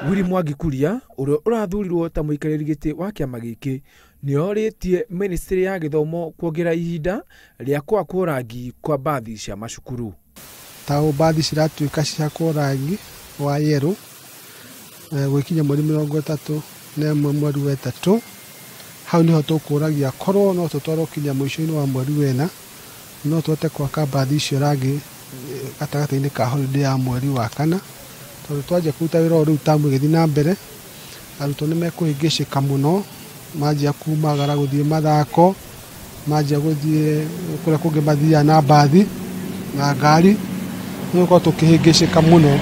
Willy Mwangi Kuria ũrĩa ũrathurirwo ta mũikarĩri gĩtĩ wa kĩama gĩkĩ nĩorĩtie ministry ya gĩthomo kuongerera ihinda rĩa kũhakwo rangi kwa mbathi cia macukuru. Ta ũũ mbathi ciratuĩka cihakwo rangi wa yerũ gwĩkinya mweri 31 mweri wa 3, hau niho tũkũragia korwo no tũtwarwo kinya mũico-inĩ wa mweri wena, no tũhote kũhaka mbathi icio rangi gatagatĩ-inĩ ka holiday ya mweri wa 4, tondũ twanjia kũruta wĩra ũyũ rĩu tamu ĩgĩthiĩ na mbere, arutwo nĩ mekũhĩngĩcĩka mũno, manjia kumagara gũthiĩ mathako, manjia gũthiĩ kũrĩa kũngĩ mathiaga na mbathi na ngari, nĩ gũkorwo tũkĩhĩngĩcĩka mũno.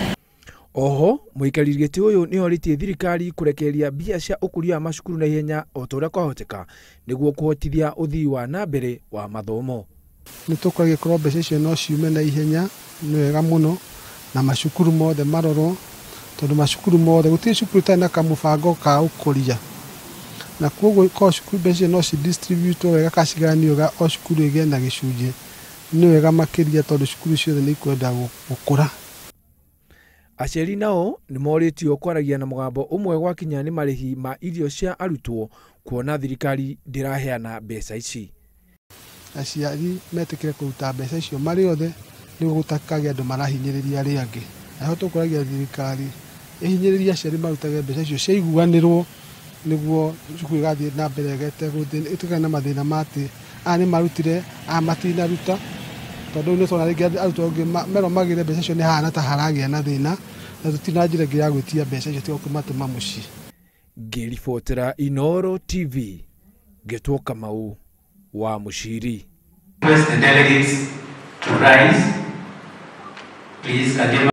Oho mũikarĩri gĩtĩ ũyũ nĩorĩtie thirikari kũrekereria mbia cia ũkũria wa macukuru na ihenya o ta ũrĩa kwahoteka nĩguo kũhotithia ũthii wa na mbere wa mathomo. Nĩ tũkũragia korwo mbeca icio no ciume na ihenya nĩ wega mũno, na macukuru mothe marorwo, tondũ macukuru mothe gũtirĩ cukuru ĩtarĩ na kamũbango ka ũkũria, na koguo korwo cukuru mbeca icio no ci distribute wega kana cigayanio wega, o cukuru ĩgĩe na gĩcunjĩ, nĩ wega makĩria tondũ cukuru ciothe nĩ ikwenda gũkũra. Aciari nao nĩ morĩtio kwaragia na mũgambo ũmwe gwakinya nĩ marĩhi ma irio cia arutwo kuona thirikari ndĩraheana mbeca ici. Aciari metĩkĩre kũruta mbeca icio marĩ othe nĩguo gũtakagĩa andũ marahinyĩrĩria arĩa angĩ. Na ho tũkũragia thirikari ĩhinyĩrĩrie aciari marutage mbeca icio ciaiguanĩrwo nĩguo cukuru ĩgathiĩ na mbere ĩtigane na mathĩna ma atĩ aya nĩ marutire aya matinaruta, tondũ rĩu nĩ tũrona rĩngĩ arutwo angĩ merwo magĩre mbeca icio nĩ hahana ta haragĩa na thĩna, na tũtirĩ na njĩra ĩngĩ ya gwĩtia mbeca icio tiga kũmatũma mũciĩ. Ngĩribotera Inooro TV, ngetwo Kamau wa Mũciri. Request the delegates to rise. Please,